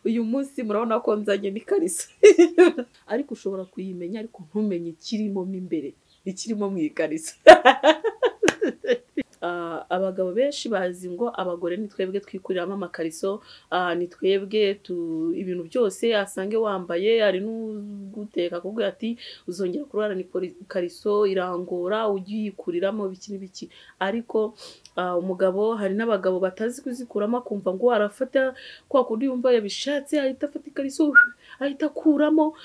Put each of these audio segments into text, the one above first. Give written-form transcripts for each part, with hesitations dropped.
Uyu munsi murabona ko nzanye n'ikariso ariko ushobora kuyimenya ariko ntumenye ikirimo mo imbere, ikirimo mu ikariso. Abagabo benshi bazi ngo abagore ni twebwe twikuriramo amakariso, ni twebwe ibintu byose asange wambaye, ari n'uguteka akakubwira ati uzongera kurara ni ikariso irangora ujye uyikuriramo biki n'ibiki. Ariko umugabo, hari n'abagabo batazi kuzikuramo, akumva ngo arafata kwa kundi yumva yabishatse ahita afata ikariso ahita akuramo,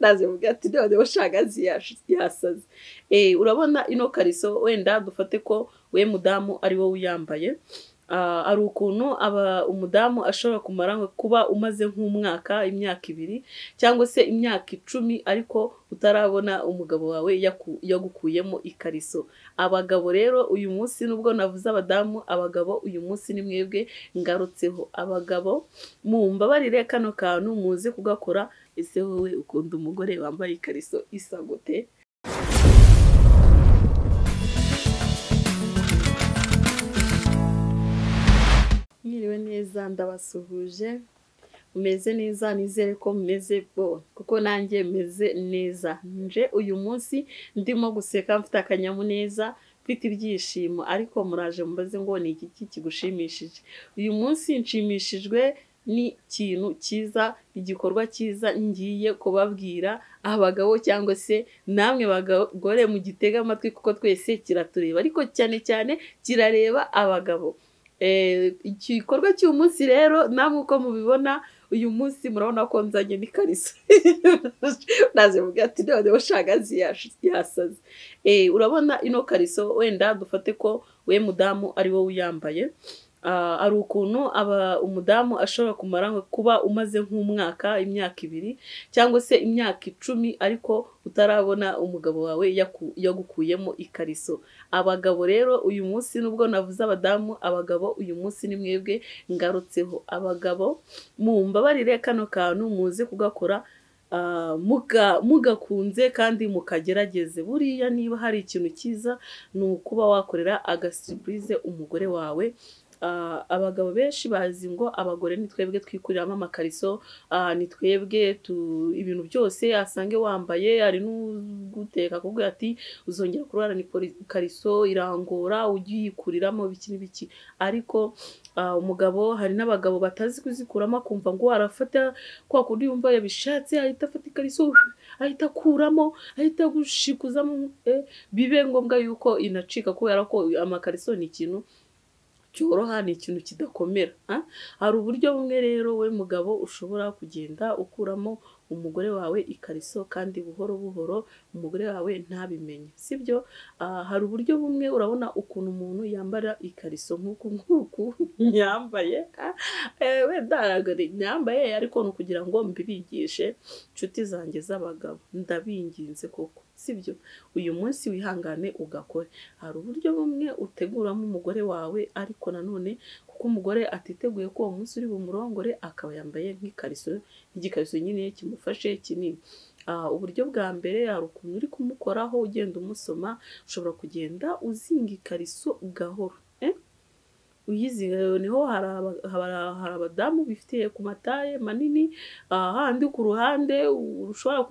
naze mubwira ati noneho shagazi yasaze. Urabona ino kariso, wenda dufate ko we mudamu ari wowe uyambaye, ari ukuntu umudamu ashobora kumara kuba umaze nk'umwaka, imyaka 2 cyangwa se imyaka 10 ariko utarabona umugabo wawe yagukuyemo ikariso. Abagabo rero uyu munsi, nubwo navuze abadamu, abagabo uyu munsi ni mwebwe ngarutseho. Abagabo mumbabarire kano kantu muze kugakora. Ese wowe ukunda umugore wambaye ikariso isa gute? Mwiriwe neza, ndabasuhuje. Mumeze neza, nizere ko mumeze bo, kuko nanjye meze neza. Nje uyu munsi ndimo guseka, mfite akanyamuneza, mfite ibyishimo, ariko muraje mbaze ngo ni iki kigushimishije. Uyu munsi nshimishijwe n'ikintu cyiza, igikorwa cyiza ngiye kubabwira abagabo cyangwa se namwe bagore mugitega amatwi, kuko twese kiratureba, ariko cyane cyane kirareba abagabo. Igikorwa cy'uyu munsi rero namwe uko mubibona, uyu munsi murabona ko nzanye n'ikariso naze mubwira ati noneho shagazi yasaze. Urabona ino kariso, wenda dufate ko we mudamu ari wowe uyambaye, ari ukuntu umudamu ashobora kumara kuba umaze nk'umwaka, imyaka 2 cyangwa se imyaka 10 ariko utarabona umugabo wawe yagukuyemo ikariso. Abagabo rero uyu munsi, nubwo navuze abadamu, abagabo uyu munsi ni mwebwe ngarutseho. Abagabo mumbabarire kano kantu muze kugakora, mugakunze kandi mukagerageze. Buriya niba hari ikintu cyiza ni ukuba wakorera agasurprise umugore wawe. Abagabo benshi bazi ngo abagore ni twebwe twikuriramo amakariso, ni twebwe ibintu byose asange wambaye, ari n'uguteka akakubwira ati uzongera kurara ni ikariso irangora ujye uyikuriramo biki n'ibiki. Ariko umugabo, hari n'abagabo batazi kuzikuramo, akumva ngo arafata kwa kundi yumva yabishatse ahita afata ikariso ahita akuramo ahita gushikuzamo, bibe ngombwa yuko inacika, kubera ko amakariso ni ikintu cyoroha, ni ikintu kidakomera. Hari uburyo bumwe rero we mugabo ushobora kugenda ukuramo umugore wawe ikariso, kandi buhoro buhoro umugore wawe ntabimenye, sibyo? Hari uburyo bumwe, urabona ukuntu umuntu yambara ikariso nk'uku nk'uku yambaye, wenda nyambaye, ariko ni ukugira ngo mbibigishe inshuti zanjye z'abagabo, ndabinginze koko, sibyo? Uyu munsi wihangane ugakore. Hari uburyo bumwe uteguramo umugore wawe, ariko nanone kuko umugore atiteguye ko uwo munsi uri bumurongore, akaba yambaye nk'ikariso, nk'igikariso nyine kimufashe kinini. Uburyo bwa mbere, hari ukuntu uri kumukoraho ugenda umusoma, ushobora kugenda uzinga ikariso gahoro, uyizinga. Niho hari abadamu bifitiye ku mataye manini, handi ku ruhande ushobora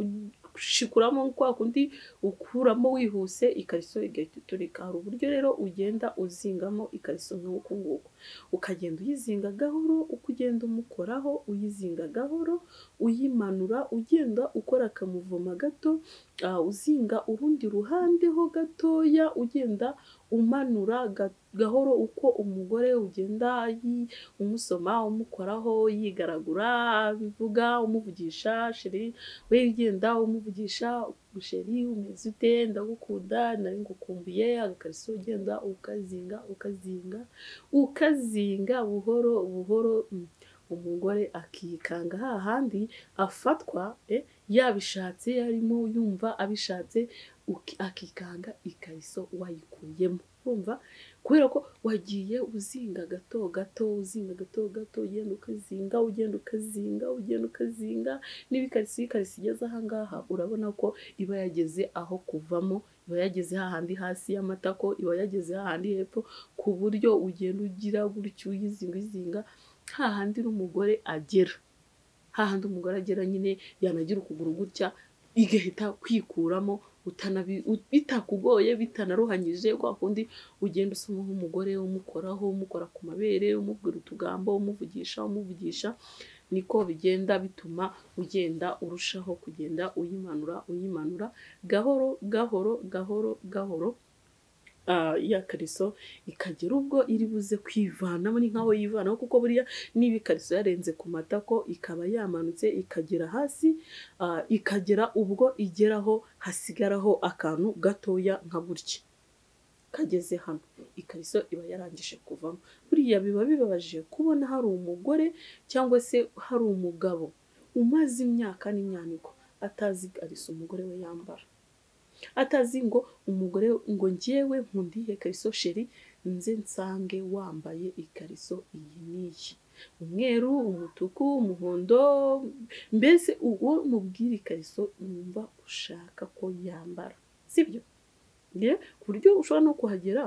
gushikuramo kwa kundi ukuramo wihuse ikariso igahita iturika. Hari uburyo rero ugenda uzingamo ikariso nk'uku nguku, ukagenda uyizinga gahoro, uko ugenda umukoraho uyizinga gahoro, uyimanura, ugenda ukora akamuvoma gato, uzinga urundi ruhande ho gatoya, ugenda umanura gahoro, uko umugore ugenda umusoma, umukoraho, yigaragura, avuga, umuvugisha sheri, we ugenda umuvugisha sheri umeze ute, ndagukunda, nari ngukumbuye. Agakariso ugenda ukazinga ukazinga ukazinga buhoro buhoro, umugore akikanga hahandi afatwa, yabishatse, yarimo yumva abishatse, akikanga ikariso wayikuyemo. Urumva, kubera ko wagiye uzinga gato gato, uzinga gato gato, ugenda ukazinga, ugenda ukazinga, ugenda ukazinga. Niba ikariso igeze aha ngaha, urabona ko iba yageze aho kuvamo, iba yageze hahandi hasi y'amatako, iba yageze hahandi hepfo, ku buryo ugenda ugira gutyo uyizinga uyizinga hahandi n'umugore agera. Hahandi umugore agera nyine yanagira ukuguru gutya igahita kwikuramo bitakugoye, bitanaruhanyije, kwa kundi ugenda usoma nk'umugore umukoraho, umukora ku mabere, umubwira utugambo, umuvugisha, niko bigenda bituma ugenda urushaho kugenda uyimanura gahoro gahoro gahoro gahoro. Ya kariso ikagera ubwo iri buze kwivanamo, ni nkaho yivanaho, kuko buriya niba ikariso yarenze ku matako ikaba yamanutse ikagera hasi, ikagera ubwo igeraho hasigaraho akantu gatoya nka gutya kageze hano, ikariso iba yarangije kuvamo. Buriya biba bibabaje kubona hari umugore cyangwa se hari umugabo umaze imyaka n'imyaniko atazi ikariso umugore we yambara, atazi ngo umugore ngo njyewe nkundiye ikariso sheri, nze nsange wambaye ikariso iyi n'iyi, umweru, umutuku, umuhondo, mbese uwo mubwira ikariso wumva ushaka ko yambara, sibyo? Ku buryo ushobora no kuhagera.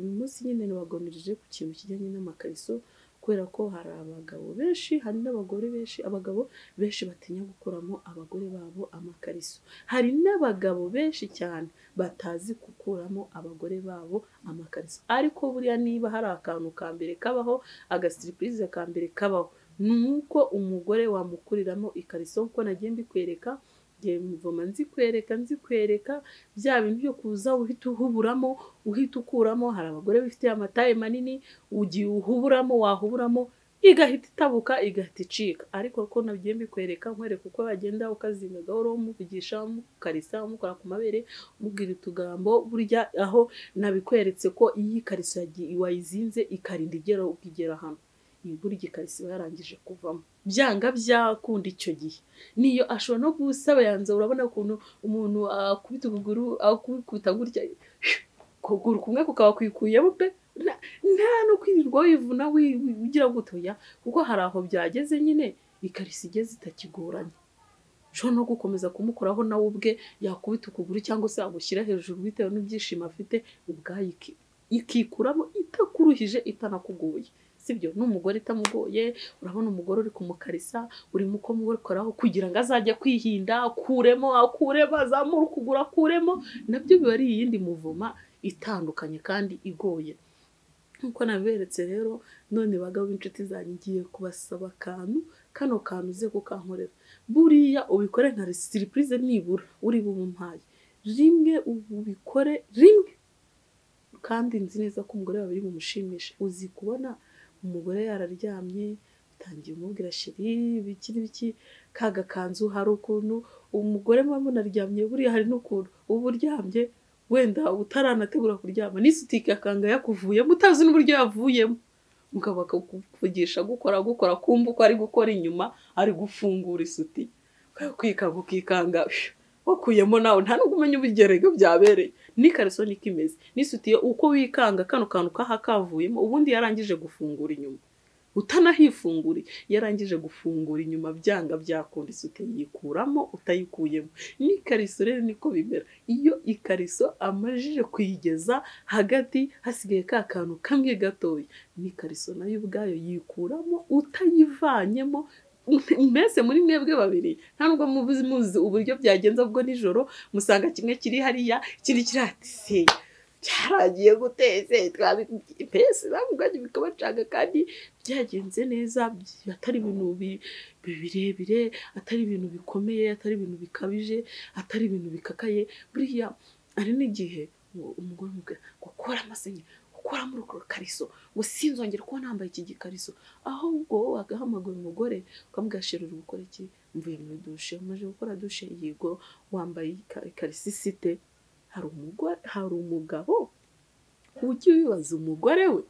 Uyu munsi nyine nabaganirije ku kintu kijyanye n'amakariso, kubera ko hari abagabo benshi, hari n'abagore benshi, abagabo benshi batinya gukuramo abagore babo amakariso. Hari n'abagabo benshi cyane batazi gukuramo abagore babo amakariso. Ariko buriya niba hari akantu ka mbere kabaho, agasiripurize ka mbere kabaho, ni uko umugore wamukuriramo ikariso, kuko nagiye mbikwereka, mvoma nzikwereka bya bintu byo kuza uhita uhuburamo, uhita ukuramo. Hari abagore bifite amataye manini, ugiye uhuburamo, wahuburamo igahita itabuka, igahita icika. Ariko ko nagiye mbikwereka, nkwereka uko bagenda ukazinga gahoro, umuvugisha, umukarisa, umukora ku mabere, umubwira utugambo. Burya aho nabikweretse ko iyi ikariso wayizinze ikarinda igera ukigera hano, burya ikariso iba yarangije kuvamo byanga byakunda. Icyo gihe niyo ashobora no gusaba yanze, urabona ukuntu umuntu akubita ukuguru, akubita gutya, ukuguru kumwe kukaba kwikuyemo pe, nta no kwirirwa wivuna ugira gutoya, kuko hari aho byageze nyine ikariso igeze itakigoranye. Ushobora no gukomeza kumukoraho nawe ubwe yakubita ukuguru cyangwa se agushyira hejuru bitewe n'ibyishimo afite, ubwayo ikikuramo itakuruhije, itanakugoye, sibyo? N'umugore itamugoye. Urabona umugore uri kumukarisa, urimo uko mukoraho kugira ngo azajye kwihinda, akuremo, azamure ukuguru akuremo, nabyo biba ari iyindi muvuma itandukanye kandi igoye. Nkuko naberetse rero, none bagabo b'inshuti zanjye, ngiye kubasaba akantu, kano kantu uze kukankorera. Buriya ubikore nka surprise, nibura uri bumumpaye rimwe, ubikore rimwe, kandi nzi neza ko umugore wawe uri bumushimishe. Uzi kubona umugore yararyamye, utangiye umubwira sheri biki n'ibiki, kaga kanzu, hari ukuntu umugore muba munaryamye, buriya hari n'ukuntu uba uryamye wenda utaranategura kuryama, n'isutike akanga yakuvuyemo utazi n'uburyo yavuyemo, mugabo akakuvugisha gukora kumva uko ari gukora inyuma, ari gufungura isuti, kwikanga ukikanga wakuyemo nawe nta nubwo umenya ubugerego byabereye. N'ikariso niko imeze, n'isutiye uko wikanga kano kantu kaha kavuyemo, ubundi yarangije gufungura inyuma, utanahifunguriye yarangije gufungura inyuma, byanga byakunda isutiye yikuramo utayikuyemo. N'ikariso rero niko bimera, iyo ikariso amajije kuyigeza hagati hasigaye ka kantu kamwe gatoya, n'ikariso nayo ubwayo yikuramo utayivanyemo. Mbese muri mwebwe babiri nta nubwo muzi uburyo byagenze, ubwo nijoro musanga kimwe kiri hariya ikindi kiri ati cyaragiye guteze, mbese namubwanyu bikabacanga, kandi byagenze neza, atari ibintu birebire, atari ibintu bikomeye, atari ibintu bikabije, atari ibintu bikakaye. Buriya ari n'igihe umugore umubwira gukora amasenye, gukuramo urukariso, ngo sinzongere kuba nambaye iki gikariso, ahubwo wowe wagahamagara umugore ukamubwira sheri uri gukora iki, mvuye muri dushe, umaze gukora dushe, yego, wambaye ikariso isite. Hari umugore, hari umugabo ujya ubibaza umugore we?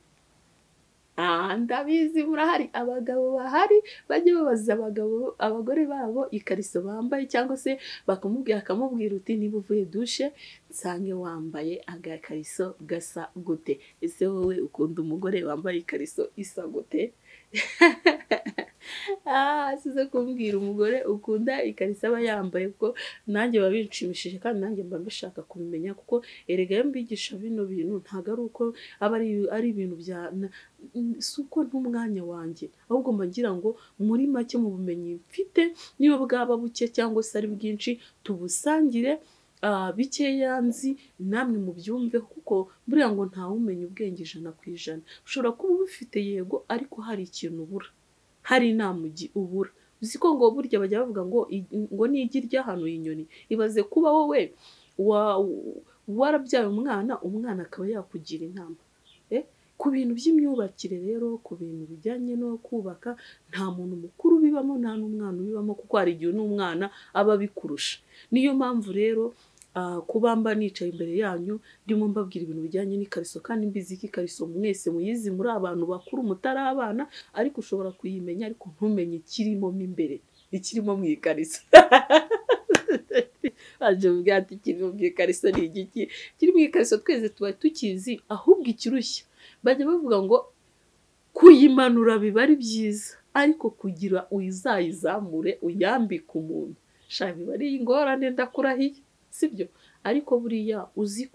Ndabizi murahari abagabo bahari bajye babaza abagabo abagore babo ikariso bambaye, cyangwa se bakamubwira, akamubwira uti niba uvuye dushe nsange wambaye agakariso gasa gute. Ese wowe ukunda umugore wambaye ikariso isa gute? Size kumbwira umugore ukunda ikariso aba yambaye, kuko nanjye biba binshimishije kandi nanjye mba mbishaka kubimenya, kuko erega iyo mbigisha bino bintu ntabwo ari uko aba ari ibintu bya si uko ntumwanya wanjye, ahubwo mba ngira ngo muri make mu bumenyi mfite niyo bwaba buke cyangwa se ari bwinshi tubusangire bikeya nzi namwe mubyumve, kuko buriya ngo ntawumenya ubwenge 100%. Ushobora kuba ubufite yego, ariko hari ikintu ubura, hari inama ubura. Uzi ko ngo burya bajya bavuga ngo n'igi ryahanuye inyoni. Ibaze kuba wowe warabyaye umwana, umwana akaba yakugira inama ku bintu by'imyubakire. Rero ku bintu bijyanye no kubaka nta muntu mukuru ubibamo, nta n'umwana ubibamo, kuko hari igihe n'umwana aba abikurusha. Niyo mpamvu rero kuba mba nicaye imbere yanyu ndimo mbabwira ibintu bijyanye n'ikariso, kandi mbizi ko ikariso mwese muyizi, muri abantu bakuru mutari abana, ariko ushobora kuyimenya ariko ntumenye ikirimo mo imbere, ikirimo mu ikariso. Baje kuvuga ati ikirimo mu ikariso ni igiki? Ikiri mu ikariso twese tuba tukizi, ahubwo ikirushya bajya bavuga ngo kuyimanura biba ari byiza, ariko kugira uzayizamure uyambike umuntu sha biba ari ingorane, ndakurahiye, sibyo? Ariko buriya uzi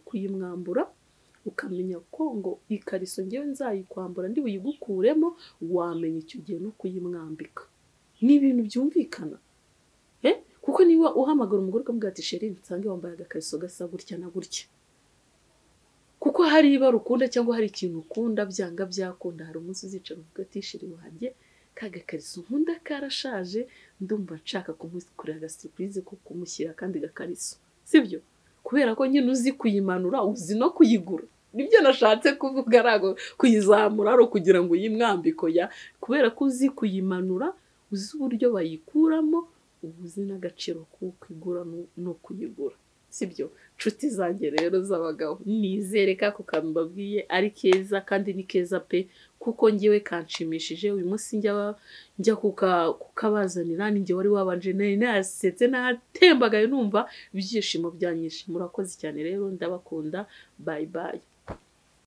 kuyimwambura ukamenya ko ngo ikariso ngewe nzayikwambura ndi buyigukuremo, wamenya icyo gihe no kuyimwambika. Ni ibintu byumvikana kuko niba uhamagara umugore ukamubwira ati sheri nsange wambaye agakariso gasa gutya na gutya, kuko hari ibara ukunda cyangwa hari ikintu ukunda, byanga byakunda hari umunsi uzicara uvuga ati sheri wanjye ka gakariso nkunda karashaje, ndumva nshaka kumukorera agasurprise ko kumushyira kandi gakariso, sibyo? Kubera ko nyine uzi kuyimanura, uzi no kuyigura. Nibyo nashatse kuvuga, ntabwo kuyizamura ari ukugira ngo uyimwambike, ya kubera ko uzi kuyimanura, uzi uburyo bayikuramo, uzi n'agaciro ko kuyigura no kuyigura, sibyo? Nshuti zanjye rero z'abagabo, nizere ko ako kantu mbabwiye ari keza, kandi ni keza pe, kuko ngewe kanshimishije. Uyu munsi njya kukabazanira, ninjye wari wabanje, nari nasetse natembagaye numva ibyishimo byanyishe. Murakoze cyane rero, ndabakunda, bye bye.